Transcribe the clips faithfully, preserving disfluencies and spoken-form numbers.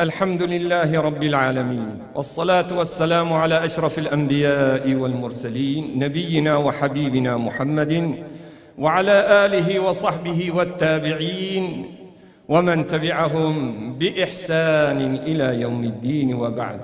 الحمد لله رب العالمين، والصلاة والسلام على أشرف الأنبياء والمرسلين، نبينا وحبيبنا محمد، وعلى آله وصحبه والتابعين، ومن تبعهم بإحسان إلى يوم الدين، وبعد.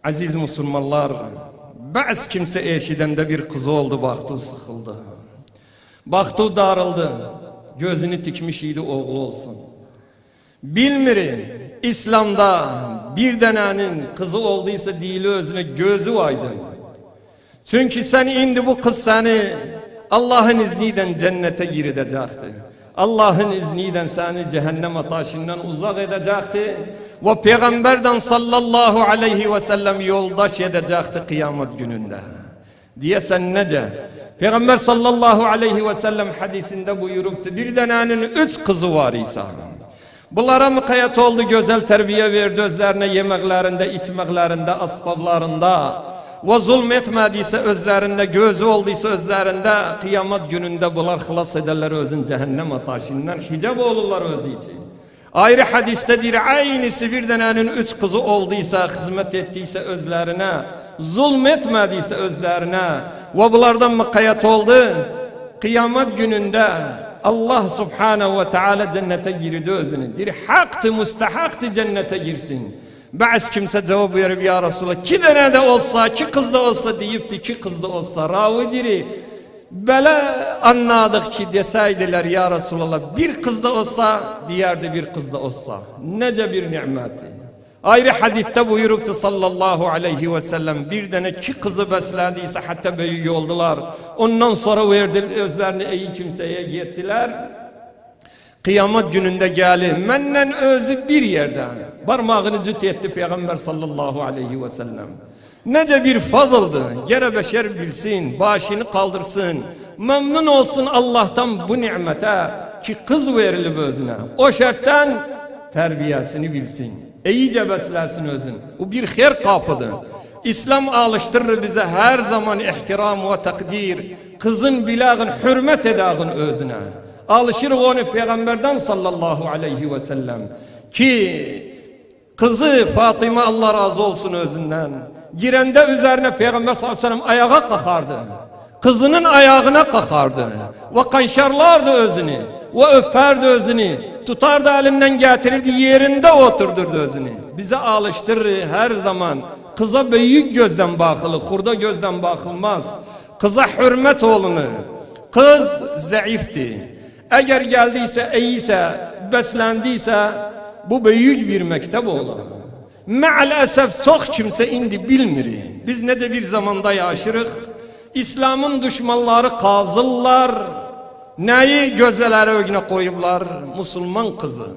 عزیز مسلمانلار، بعض کیمسه ائشیدنده بیر قیزی اولدو، باخدی، او سیخیلدی. باخدی، او داریلدی. گؤزونو تیکمیش ایدی، اوغلو اولسون. بیلمیرم، ایسلامدا بیر دنه‌نین قیزی اولدویسا، دئییلیر اؤزونه گؤزو آیدین. چونکی سن ایندی، بو قیز سنی آللاهین اذنی ایله جنته گیریده‌جکدیر. آللاهین اذنی ایله سنی جهنم آتشیندن اوزاق ائده‌جکدیر و پیغمبردن صلی الله علیه و سلم یولداش ائده‌جکدیر قیامت گونونده. دئیه‌سن نئجه؟ پیغمبر صلی الله علیه و سلم حدیثینده بویوروبدور، بیر دنه‌نین اوچ قیزی وار ایسه، بونلارا مقید اولدو، گؤزل تربیه وئردی اؤزلرینه، یئمکلرینده، ایچمکلرینده، آسبابلاریندا و ظلم ائتمه‌دیسه اؤزلرینده، گؤزو اولدویسا اؤزلرینده، قیامت گونونده بونلار خلاص ائدرلر اؤزون جهنم آتشیندن، حجاب اولورلار اؤزو اوچون. آیری حدیثده دئییر، عینیسی بیر دنه‌نین اوچ قیزی اولدویسا، خدمت ائتدییسه اؤزلرینه، ظلم ائتمه‌دییسه اؤزلرینه و بونلاردان مقید اولدو، قیامت گونونده آللاه سبحانه و تعالی جنته گیردی اؤزونو. دئییر، حقدیر، مستحقدیر جنته گیرسین. بعض کیمسه جواب وئریب، یا رسول الله، ایکی دنه ده اولسا، ایکی قیز دا اولسا، دئییبدی، ایکی قیز دا اولسا. راوی دئییر، بئله آنلادیق کی، دئسه‌یدیلر، یا رسول الله، بیر قیز دا اولسا، دئیردی، بیر قیز دا اولسا. نئجه بیر نعمتدیر. آیری حدیثده بویوروبدو صلی الله علیه و سلم، بیر دنه ایکی قیزی بسله‌دییسه، حتی بؤیوک اولدولار. اوندان سونرا وئردی اؤزلرینی ایی کیمسه‌یه، گئتدیلر. قیامت گونونده گلیر، منن اؤزو بیر یئرده، بارماغینی جوت ائتدی پیغمبر صلی الله علیه و سلم. نئجه بیر فضلدیر، گرک بشر بیلسین، باشینی قالدیرسین، ممنون اولسون آللاهدان بو نعمته کی، قیز وئریلیب اؤزونه. او شرطدن تربیه‌سینی بیلسین، اییجه بسله‌سین اؤزون. بو بیر خئیر قاپیدیر. ایسلام آلیشدیریر بیزه هر زامان احترام و تقدیر، قیزین بیله‌گین، حؤرمت ائده‌گین اؤزونه. آلیشیریق اونو پیغمبردن صلی الله علیه و سلم کی، قیزی فاطمه، آللاه راضی اولسون اؤزوندن، گیرنده اوزرینه پیغمبر صلی الله علیه و سلم آیاغا قالخاردی. قیزینین آیاغینا قالخاردی و قاقشارلاردی اؤزونو و اؤپردی اؤزونو، توتاردی الیندن، گتیریردی یئرینده اوتوردوردو اؤزونو. بیزی آلیشدیریر هر زامان قیزا بؤیوک گؤزدن باخیلیر، خوردا گؤزدن باخیلماز. قیزا حؤرمت اولونور. قیز ضعیفدیر. اگر گلدییسه، اییسه، بسلندییسه، بو بؤیوک بیر مکتب اولور. مع الاسف، چوخ کیمسه ایندی بیلمیر. بیز نئجه بیر زاماندا یاشیریق؟ ایسلامین دوشمانلاری قازیرلار. نه‌یی گؤزلری اؤنونه قویوبلار؟ مسلمان قیزی.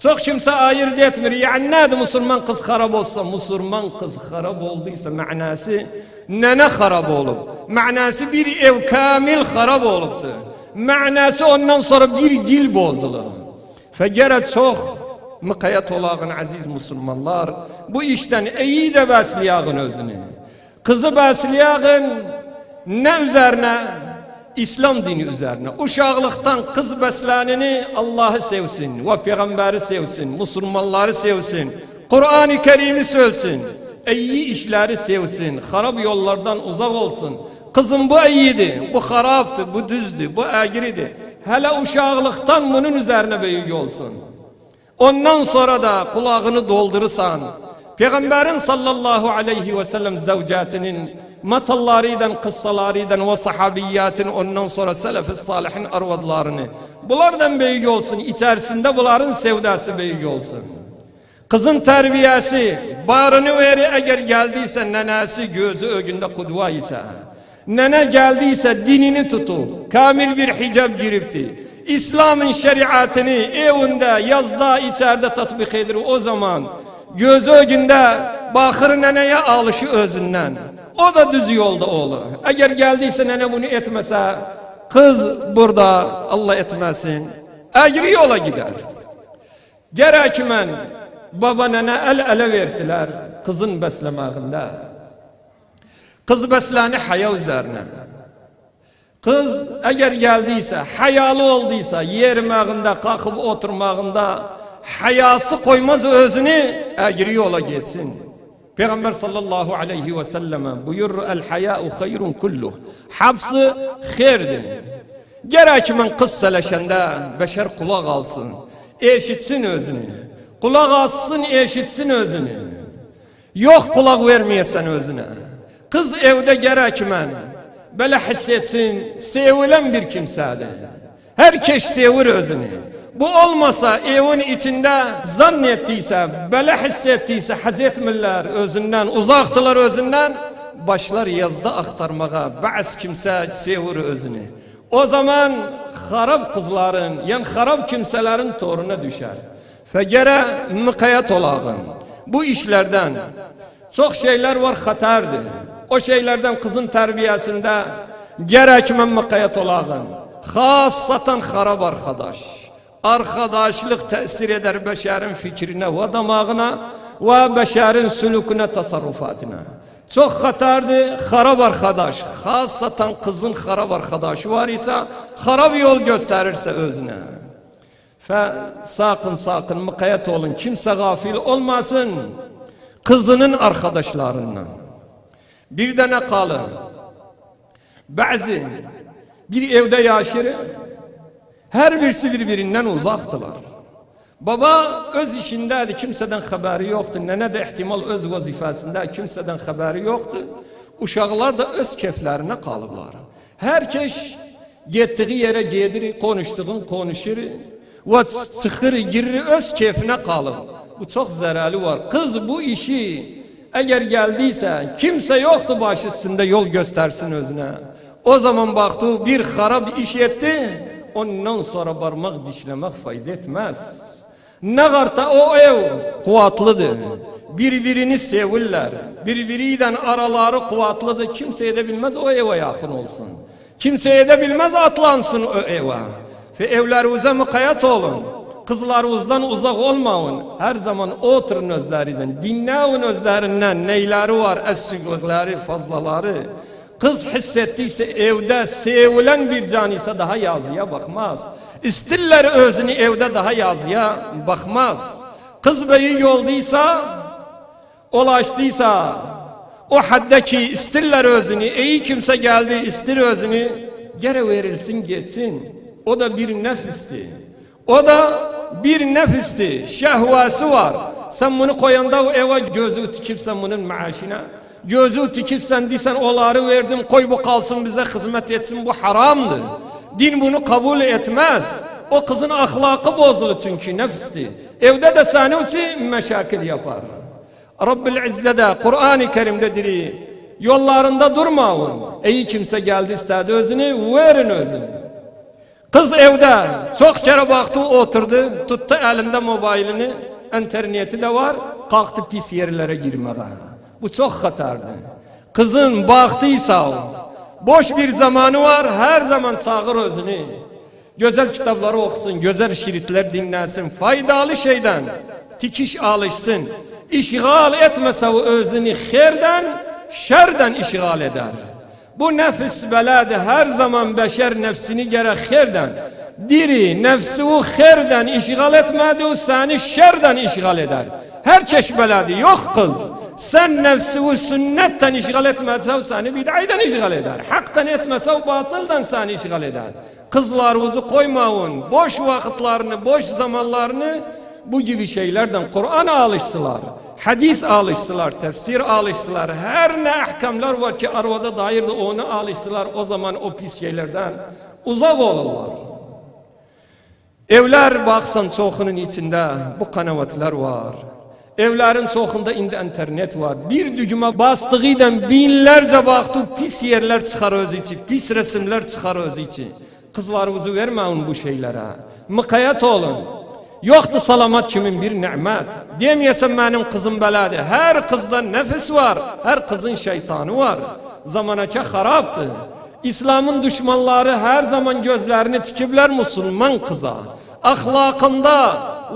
چوخ کیمسه آییرد ائتمیر. یعنی نه‌دیر، مسلمان قیز خاراب اولسا؟ مسلمان قیز خاراب اولدویسا، معناسی ننه خاراب اولوب. معناسی بیر ائو کامل خاراب اولوبدور. معناسی اوندان سونرا بیر گیل بوزولور. فگرک چوخ مقید اولاغین، عزیز مسلمانلار، بو ایشدن اییجه بسله‌یه‌گین اؤزونو. قیزی بسله‌یه‌گین نه اوزرینه؟ ایسلام دینی اوزرینه. اوشاقلیقدان قیز بسله‌ننی آللاهی سئوسین و پیغمبری سئوسین، مسلمانلاری سئوسین، قرآن کریمی سئوسین، ایی ایشلری سئوسین، خاراب یوللاردان اوزاق اولسون. قیزیم، بو اییدیر، بو خارابدیر، بو دوزدور، بو اگریدیر. هله اوشاقلیقدان بونون اوزرینه بؤیوک اولسون. اوندان سونرا دا قولاغینی دولدورورسان پیغمبرین صلی الله علیه و سلم زوجاتینین متللری ایله، قیسسالاری ایله و صحابیاتین، اوندان سونرا سلف صالحین آروادلارینی. بونلاردان بؤیوک اولسون، ایچریسینده بونلارین سئوداسی بؤیوک اولسون. قیزین تربیه‌سی، بارینی وئری، اگر گلدییسه ننه‌سی گؤزو اؤنونده قدوه ایسه، ننه گلدییسه دینینی توتوب، کامل بیر حجاب گیریبدی، ایسلامین شریعتینی ائوینده، یازدا، ایچریده تطبیق ائدیر، او زامان گؤزو اؤنونده باخیر ننه‌یه، آلیشیر اؤزوندن. او دا دوز یولدا اولور. اگر گلدییسه ننه بونو ائتمه‌سه، قیز بورادا، آللاه ائتمه‌سین، اگری یولا گئدر. گرک کی من، بابا، ننه ال-اله وئرسه‌لر قیزین بسله‌مه‌یینده. قیز بسله‌نی حیا اوزرینه. قیز اگر گلدییسه، حیالی اولدویسا، یئریمه‌یینده، قالخیب اوتورماغیندا، حیاسی قویماز اؤزونو، اگری یولا گئتسین. پیغمبر صلی الله علیه و سلم بویورور: «الحیاء خیر کله.» هامیسی خیردیر. گرک من قیز سئولشنده بشر قولاق آلسین، ائشیتسین اؤزونو. قولاق آسسین، ائشیتسین اؤزونو. یوخ، قولاق وئرمه‌یه‌سن اؤزونه. قیز ائوده گرک من بئله حیس ائتسین، سئویلن بیر کیمسه‌دیر. هر کس سئویر اؤزونو. بو اولماسا، ائوین ایچینده ظن ائتدیسه، بئله حیس ائتدیسه، حظ ائتمیرلر اؤزوندن، اوزاقدیلار اؤزوندن، باشلار یازدا آختارماغا، بعض کیمسه سئویر اؤزونو. او زامان خراب قیزلارین، یعنی خراب کیمسه‌لرین تورونا دوشر. فگرک مقایت اولاغین بو ایشلردن. چوخ شئیلر وار، خطردیر. او شئیلردن قیزین تربیه‌سینده گرک من مقایت اولاغین. خاصتاً خراب آرخاداش. آرخاداشلیق تأثیر ائدر بشرین فیکرینه و دماغینا و بشرین سلوکونه، تصرفاتینا. چوخ خطردیر خراب آرخاداش. خاصتاً قیزین خراب آرخاداشی وار ایسه، خراب یول گؤستریرسه اؤزونه. فساقین، ساقین مقایت اولون، کیمسه غافل اولماسین قیزینین آرخاداشلاریندان. بیر دنه قالیر. بعضی بیر ائوده یاشاییر، هر بیریسی بیر-بیریندن اوزاقدیلار. بابا اؤز ایشینده‌دیر، کیمسه‌دن خبری یوخدور. ننه ده احتمال اؤز وظیفه‌سینده، کیمسه‌دن خبری یوخدور. اوشاقلار دا اؤز کئفلرینه قالیبلار. هر کس گئتدیگی یئره گئدیر، قونوشدوغون قونوشور و چیخیر، گیریر، اؤز کئفینه قالیب. بو چوخ ضرری وار. قیز بو ایشی اگر گلدیسه، کیمسه یوخدور باشی اوستونده یول گؤسترسین اؤزونه. او زامان باخدی، بیر خراب ایش ائتدی، اوندان سونرا بارماق دیشله‌مک فایدا ائتمز. نه قدر او ائو قوتلودور، بیر-بیرینی سئویرلر، بیر-بیری ایله آرالاری قوتلودور، کیمسه ائده بیلمز او ائوه یاخین اولسون. کیمسه ائده بیلمز آتلانسین او ائوه. و ائولرینیزه مقایت اولون. قیزلاریزدان اوزاق اولمایین. هر زامان اوتورون اؤزلریندن، دینله‌یین اؤزلریندن، نه‌یلری وار، اسکیکلیکلری، فاضلالاری. قیز حیس ائتدیسه ائوده سئویلن بیر جان ایسه داها یازییا باخماز. ایستیرلر اؤزونو ائوده داها یازییا باخماز. قیز بؤیوک اولدویسا، اولاشدیسا، او حدده کی ایستیرلر اؤزونو، ایی کیمسه گلدی، ایستیر اؤزونو، گرک وئریلسین گئتسین. او دا بیر نفسدیر. او دا بیر نفسدیر، شهوه‌سی وار. سن بونو قویاندا او ائوه گؤزو تیکیبسن بونون معاشینا، گؤزو تیکیبسن، دئییرسن: «اونلاری وئردیم، قوی بو قالسین بیزه خدمت ائتسین، بو حرامدیر. دین بونو قبول ائتمز.» او قیزین اخلاقی بوزولور، چونکی نفسدیر. ائوده ده سنین اوچون مشاکل یاپار. رب العزه ده قرآن کریمده دئییر: «یوللاریندا دورمایین. ایی کیمسه گلدی، ایسته‌دی اؤزونو، وئرین اؤزونو.» قیز ائوده چوخ کره باخدی، اوتوردو، توتدو الینده موبایلینی، اینترنتی ده وار، قالخدی پیس یئرلره گیرمه‌یه. بو چوخ خطردیر. قیزین باخدیسا، بوش بیر زامانی وار، هر زامان چاغیر اؤزونو. گؤزل کیتابلاری اوخوسون، گؤزل شریطلر دینله‌سین، فایدالی شئیدن تیکیش آلیشسین. اشغال ائتمه‌سه او اؤزونو خیردن، شردن اشغال ائدر. بو نفس بئله‌دیر، هر زامان بشر نفسینی گرک خیردن، دیری نفسی او خیردن اشغال ائتمه‌دی، او سنی شردن اشغال ائدر. هر کس بئله‌دیر، یوخ قیز. سن نفسی او سنتدن اشغال ائتمه‌سه، او سنی بدعه‌دن اشغال ائدر. حقدن ائتمه‌سه، او باطلدان سنی اشغال ائدر. قیزلاریزی قویمایین بوش واختلارینی، بوش زامانلارینی بو گیبی شئیلردن، قرآن آلیشسالار، حدیث آلیشسالار، تفسیر آلیشسالار، هر نه احکاملار وار کی آروادا داییردیر، اونو آلیشسالار، او زامان او پیس شئیلردن اوزاق اولورلار. ائولر باخسان چوخونون ایچینده بو قناوتلر وار. ائولرین چوخوندا ایندی اینترنت وار. بیر دوگمه باسدیغیدان مینلرجه باخدی، پیس یئرلر چیخار اؤزو ایچی، پیس رسیملر چیخار اؤزو ایچی. قیزلاریزی وئرمه‌یین بو شئیلره. مقایت اولون. یوخدور سلامت کیمین بیر نعمت. دئمه‌یه‌سن منیم قیزیم بئله‌دیر. هر قیزدا نفس وار، هر قیزین شیطانی وار. زمانه‌که خرابدیر. اسلامین دوشمانلاری هر زامان گؤزلرینی تیکیبلر مسلمان قیزا. اخلاقیندا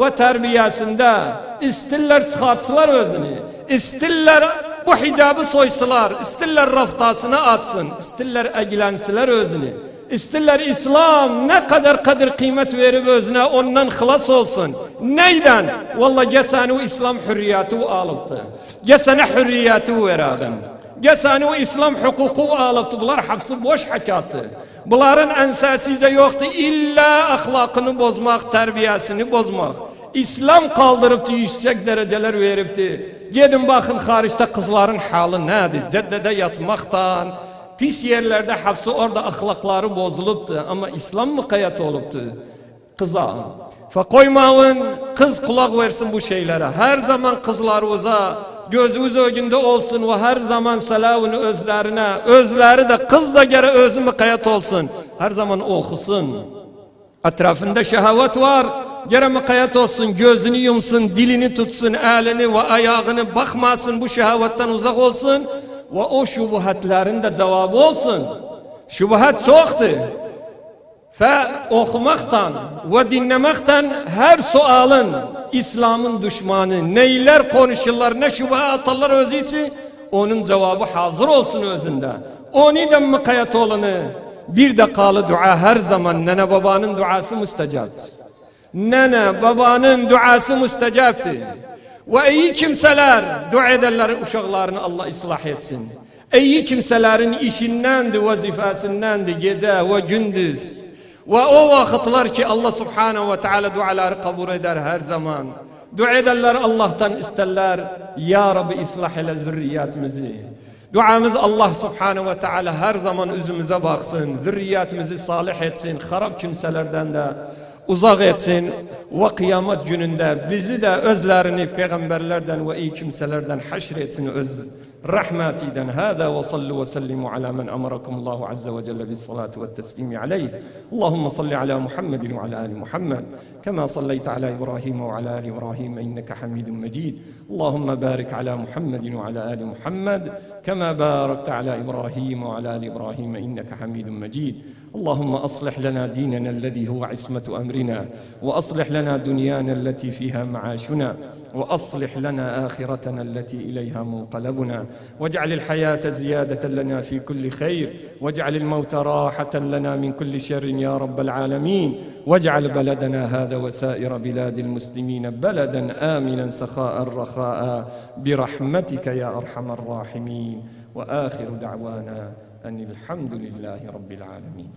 و تربیه‌سینده ایستیرلر چیخارتسینلار اؤزونو. ایستیرلر بو حجابی سویسونلار، ایستیرلر رافتاسینی آتسین، ایستیرلر اگلنسینلر اؤزونو. ایستیرلر ایسلام نه قدر قدر قیمت وئریب اؤزونه، اوندان خلاص اولسون. نه‌یدن؟ والله، گل سنی او ایسلام حریتی او آلیبدی. گل سنه حریتی او وئره‌ییم. گل سنی او ایسلام حقوقو او آلیبدی. بونلار هامیسی بوش حکایتدیر. بونلارین انسه‌سی ایزه یوخدور. الّا اخلاقینی بوزماق، تربیه‌سینی بوزماق. ایسلام قالدیریبدی، یوکسک درجه‌لر وئریبدی. گئدین باخین، خارجده قیزلارین حالی نه‌دیر؟ جاده‌ده یاتماقدان، پیس یئرلرده هامیسی اورادا اخلاقلاری بوزولوبدور. آمما ایسلام مقید اولوبدور قیزا. فقویماوین قیز قولاق وئرسین بو شئیلره. هر زامان قیزلاریویزا گؤزونوز اؤگونده اولسون و هر زامان سلاوین اؤزلرینه، اؤزلری ده، قیز دا گرک اؤزو مقید اولسون. هر زامان اوخوسون. اطرافیندا شهوت وار، گرک مقید اولسون، گؤزونو یومسون، دیلینی توتسون، الینی و آیاغینی، باخماسین، بو شهوتدن اوزاق اولسون و او شبهتلرین ده جاوابی اولسون. شبهت چوخدور. فاوخوماقدان و دینله‌مکدن هر سؤالین، ایسلامین دوشمانی، نئیلر قونوشورلار، نه شبهه آتارلار اؤزو اوچون، اونون جاوابی حاضر اولسون اؤزونده. اونو دا مقید اولون. بیر ده قالی دعا هر زامان، ننه بابانین دعاسی مستجابدیر. ننه بابانین دعاسی مستجابدیر. و ایی کیمسه‌لر دعا ائدرلر اوشاقلارینی الله اصلاح ائتسین. ایی کیمسه‌لرین ایشیندندیر، وظیفه‌سیندندیر، گئجه و گوندوز. و او واختلار کی، الله سبحانه و تعالی دعالاری قبول ائدر هر زامان. دعا ائدرلر، اللهدان ایسترلر، یا رب، اصلاح ائله ذریتیمیزی. دعامیز، الله سبحانه و تعالی هر زامان اوزوموزه باخسین، ذریتیمیزی صالح ائتسین، خراب کیمسه‌لردن ده اوزاق ائتسین. و قیامت گونونده بیزی ده، اؤزلرینی پیغمبرلردن و ایی کیمسه‌لردن حشر ائتسین اؤز رحمتیدن. هذا وصلوا وسلموا على من أمركم الله عز وجل بالصلاة والتسليم عليه. اللهم صل على محمد وعلى آل محمد كما صليت على إبراهيم وعلى آل إبراهيم إنك حميد مجيد. اللهم بارك على محمد وعلى آل محمد كما باركت على إبراهيم وعلى آل إبراهيم إنك حميد مجيد. اللهم أصلح لنا ديننا الذي هو عصمة أمرنا، وأصلح لنا دنيانا التي فيها معاشنا، وأصلح لنا آخرتنا التي إليها منقلبنا، واجعل الحياة زيادة لنا في كل خير، واجعل الموت راحة لنا من كل شر يا رب العالمين، واجعل بلدنا هذا وسائر بلاد المسلمين بلدا آمنا سخاء رخاء برحمتك يا أرحم الراحمين. وآخر دعوانا أن الحمد لله رب العالمين.